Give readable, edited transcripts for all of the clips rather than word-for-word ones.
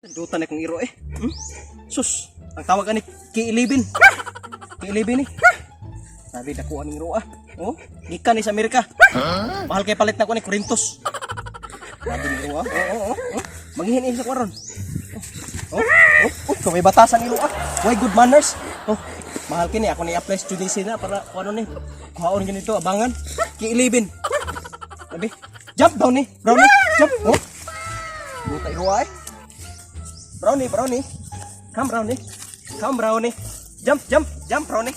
Duta na kong iro eh. Sus, ang tawag ani K11. K11 ni. Sabi dako aning iro ah. Oh, gikan ni sa Amerika. Mahal kay palit na ko ni Corinthos. Grabe ni iro ah. Oh. Manghihin sa kwaron. Oh, kung may batasan iro ah. Why good manners? Oh, mahal kini ako ni apply student na para kung ano ni. Kuhaon ganito abangan. K11. Sabi, jump down ni. Brownie, jump. Oh. Duta iro ah eh. Brownie, brownie. Come, brownie. Come, brownie. Jump, jump, jump, brownie.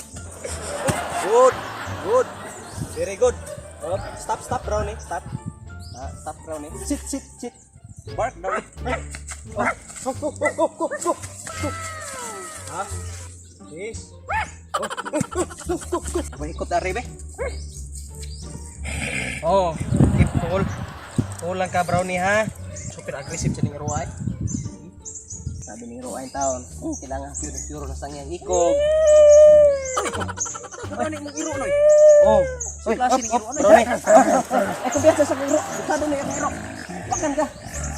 Good, good. Very good. Oh, stop, stop, brownie. Stop. Ah, stop, brownie. Sit, sit, sit. Bark, brownie. Oh, go, go, go, go, go, go. Go. Ah, yes. Oh, go, go, go, go. Mahikot na rin, eh. Oh, keep cool. Cool lang ka, brownie, ha? Super aggressive sa ning ruwa, eh. Sabi ni Roa yung taon, kailangan pure pure na sang iyang ikog. Ano mong iro noy? Oh, uy, klase op, ni op, iro, ano? Ronnie. Ay, kumpiyansa sa iro. Dukado na yung iro. Bakan ka.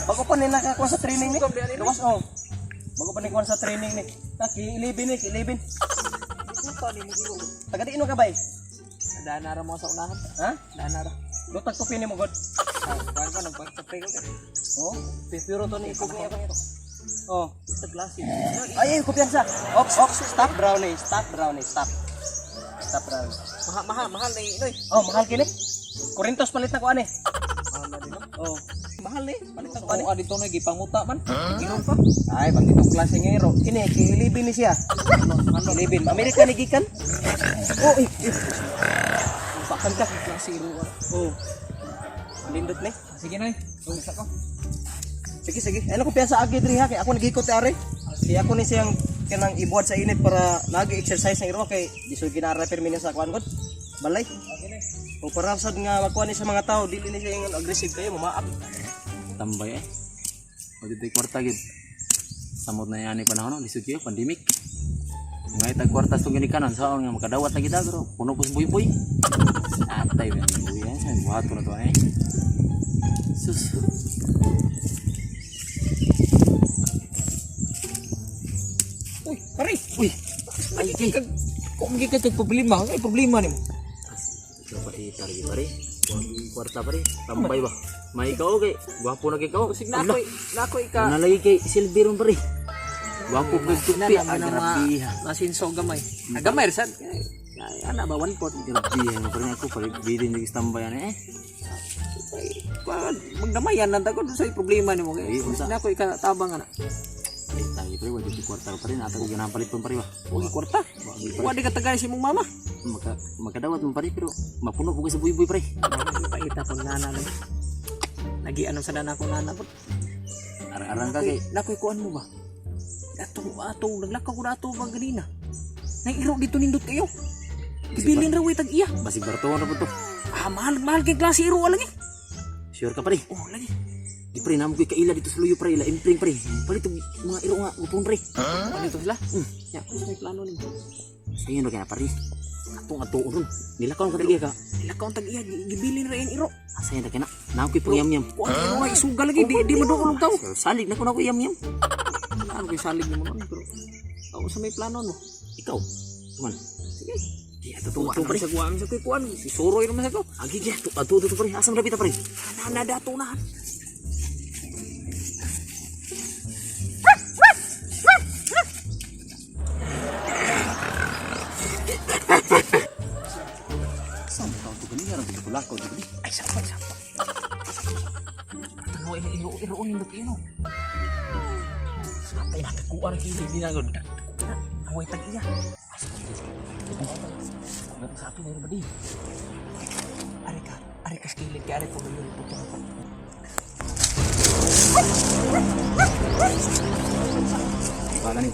Bago pa ni nakakuha sa training ni. Luwas, oh. Bago pa ni kuha sa training ni. Ta, kilibin ni, kilibin. Puta ni mong iro. Taga diino ka bay? Danara mo sa unahan. Ha? Danara. Lutag ko pini mo god. Ah, kuan ko nagpagtapay ko. Oh, pure to ni ikog ni akong iro. Oh. Sa klase. Ay, ay, kumpiyansa. Ops, ops, stop brownie, stop brownie, stop. Stop brownie. Mahal mahal mahal na inoy. Oh, mahal kini. Korintos palit na ko ani. Mahal na din. No? Oh. Mahal ni, palit na ko ani. Oo, dito na gipanguta man. Iro pa. Ay, bagitong klase nga iro. Kini, kilibin ni siya. Ano Kilibin. Amerika ni gikan. Oh, eh, eh. Pakan ka. Klase iro. Ah. Oh. Lindot ni. Sige noy. Sa ko. Sige, sige. Ano ko piyansa agi diri ha kay ako nagikot ari. Kay ako ni siyang kanang ibuhat sa init para lagi exercise ng iro kay di so ginara permi niya sa kuan god. Balay. Sige noy. Kung para sad nga makuha ni sa mga tao dili ni siya ingon aggressive kayo mamaak. Tambay eh. O dito kwarta gid. Samot na yani panahon no, lisod kayo pandemic. Ngay tag kwarta sa ginikanan saon nga makadawat na kita pero puno pos buy-buy. Atay ba ni buy eh, sa buhato na to eh. Sus. Uy, pare. Uy. Ay kay. Kung gi ka kag problema, ay problema nimo. Ikaw pa pare pare. Wag kwarta pare. Tambay ba. May ikaw kay gwapo na kay ikaw. Sig na ako'y na ako'y ka. Nalagi kay silver pare. Gwapo kay tupi. Na Ah, na mga grabe ha. nasinso gamay. Ah, gamay sad. Ay, ana ba one pot. Grabe ha. Pare ako pare bilin yung tambay ani eh. Ay, magdamayan lang ta ko sa problema nimo kay. Ay, unsa? Na ako'y katabang ana. Ay, tayo pre, wala yung kwarta pa rin. Ata ko ganahan palit pa pare ba? Uy, kwarta. Wag Wa di ka tagay si mong mama. Makadawat mo pare pero mapuno po ka sa buy-buy pre. Paita ko nana lang. Lagi ano sa nana ko nana po. Arang-arang ka kay. Nakoy kuan mo ba? Ato ato naglakaw ko na ato bang ganina. Nairo dito nindot kayo. Gibilin ra way tag iya. Basig barto na po to. Ah, mahal mahal kay klase iro lagi. Sure ka pare. Oh, lagi. Di pre namo koy kaila dito sa luyo pre, ila impring pre. Palit og mga iro nga gupon pre. Ano to sila? Ya, unsa may plano nimo? Sa inyo na pare. Atong ato ron. Nilakaw ka tag-iya ka. Nilakaw tag iya, gibilin ra yang iro. Asa yun na kina? Namo koy pangyam-yam. Kuan iro nga isuga lagi di di maduol og tao. Sir, salig na ko na ko yam-yam. Ano kay salig nimo nun pero ako sa may plano mo. Ikaw. Tuman. Sige. Di ato to ato pre. Sa kuan sa kuan, isuroy naman sa ko. Agi gi ato ato ato pre. Asa man dapita pre? Nana dato na. Sa man to ganina ra ko lakaw dito. Ay, sapa, sapa. Tanaw, iro, iro, nindot yun, oh. Atay, natakuan na kayo, hindi na gud. Away, tag iya. Sa ato na ba di? Ari ka, skilid ka, ari ko yun, puto ko. Bala ni.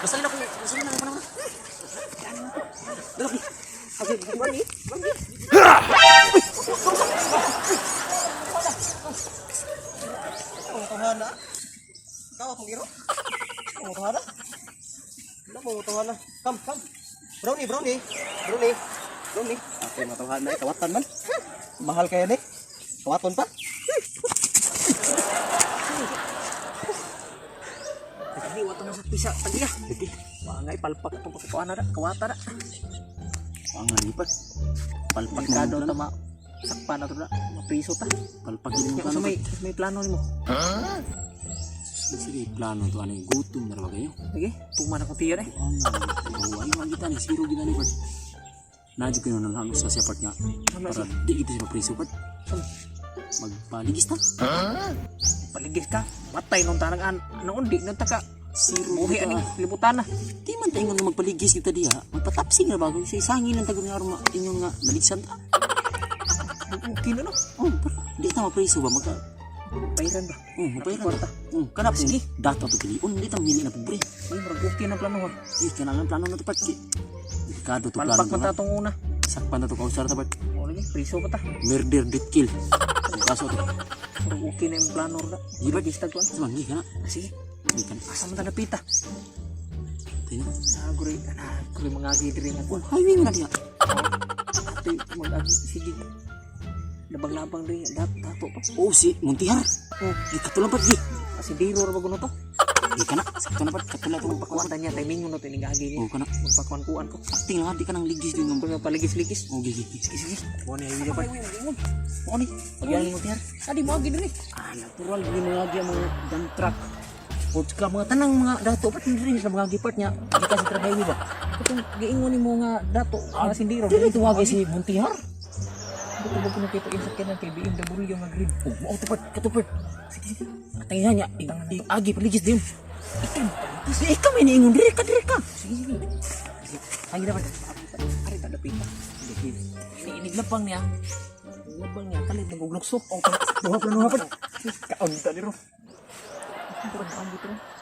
Basalin ako, basalin ako mana. Pangutuhana. Ikaw akong iro. Pangutuhana. Wala pangutuhana. Come, come. Brownie. Brownie, brownie. Brownie. Brownie. Ako matuhan na kawatan man. Mahal kaya ni. Kawaton pa. Lagi wato na sa pisa tagiya. Lagi. Wangay palpak itong pagkukuan na da, kawata da. Ang lipat. Palpak Delikado na ta ma sakpan na to da, mapriso ta. Palpak din Kaya mo sa may plano nimo. Sige, plano to ano gutom na ra ba kayo? Sige, tuman ako tiyan eh. Ang ano ang kita ni zero kita ni part. Nadyo kayo nang hangos sa siya part nga. Tama Para di kita siya mapriso part. Magpaligis ta. Paligis ka, matay nung tanang an, ano di nung taka. Zero Buhi kita. aning libutan na. Di man tayo nga magpaligis kita diha. Magpatapsing ra ba sa isangin ang tagong nga aron inyo nga maligsan ta. Okay na no. Oh, para di ta mapriso ba magka Pairan ba? Oh, mapairan ta. Oh, kanap sige. Dato to piliun di ta mili na pobre. Ay, murag okay na plano ha. Di kana ang plano na to part. Delikado to plano. Palpak man ta tong una. Sakpan na to kausar ta part. O lagi, priso pa ta. Murder, death kill. Ang kaso to. Murag okay na yung plano ra. Di ba? Paligis ta tuan. Sama, di kana. Sige, Di kana. asa man ta napita? Tayo na. Naguri, naguri mga agi diri nga Oh, highway na diha. Ate, mag-agi, sige. Labang-labang diri dat dato to. Oh, si Montihar. Oh, Di katulang part di. asidero ra ba kuno to? Di kana. Sakto na part katula to Pakuan ta niya timing mo to ining agi niya. Oh, kana. Magpakuan-kuan ko. Acting lang di ka nang ligis din ng Kung paligis-ligis. Oh, gigi. Sige, sige. Mo ni highway na part. Mo ni. Pagyan mo Montihar. Adi mo agi diri. Ah, natural gid mo lagi ang mga dump truck. Sports club mga tanang mga dato part diri sa mga gipart niya. Di ka sa trabaho ba? Katong giingon nimo nga dato, nga sindero. Dili tuwagi si Montihar. Dito ba kuno kito yung sakyanan kay BMW nga green. Oh, mao to part, kato part. Sige, sige. Atay na niya, agi paligis din. Ikan. Di ikaw may niingon diri ka diri ka. Sige, sige. Sige. Ang dapat. Ari ta dapita. Ini labang niya. Labang niya kalit naguglukso. Oh, Duha plano part. Kaon ta diro.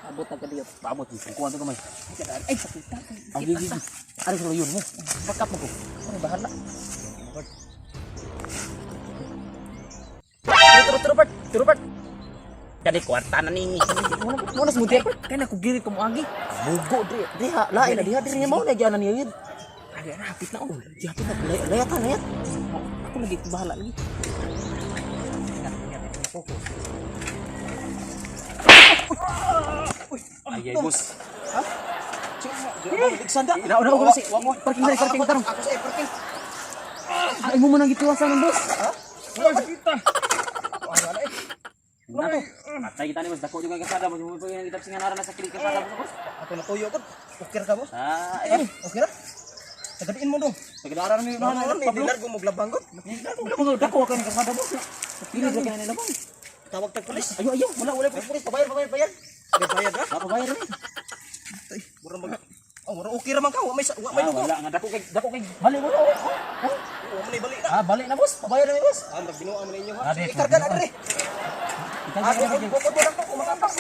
Abot na ka diyo. Paabot, kuha to kamay. Ay, kadaan. Ay, sakita. Agi gigi. Ari sa yun mo. Bakap mo ko. Ano bahala? Turo turo part, turo part. Kadi kwarta na nini. Mo na smoothie part. Kaya nakugirit ko mo agi. Mugo diri, diha lain na diha diri mo na diyan niya. Ari, ara, hapit na oh. Diha to na layat ta layat. Ako lagi bahala lagi. Ingat, ingat, ingat. Focus. Ay ay boss. Sanda. Ina una ko si. Parking diri, parking tarong. Ako sa parking. Ay mo man ang gituwasan ng boss. Wala kita. Wala eh. Nato. Atay kita ni boss dako juga kasada boss. Mo pag kita singan na sa kili kasada boss. Ako natuyo ko. Okay ra ka boss? Ah, Eh, okay ra. Tagadiin mo dong. Pagdara mi Ano ni dilargo mo glabang ko. Dako ka ni kasada boss. Pili ra kay nila boss. Tawag tag pulis. Ayo ayo, wala wala pulis, pabayar pabayar pabayar. May bayad ra. Ah, pabayar ni. Ay, mura mag. Oh, mura okay ra man ka. Wa may wa may Ah, dugo. wala nga dako kay dako kay bali wala. Oh, oh. Wa man bali na. Ah, balik na boss. Pabayar na mi boss. Ah, murag binuang man ninyo ha. Ah, di, Ikarga na diri. Ikaw Ah, bukod lang ko kumakapas.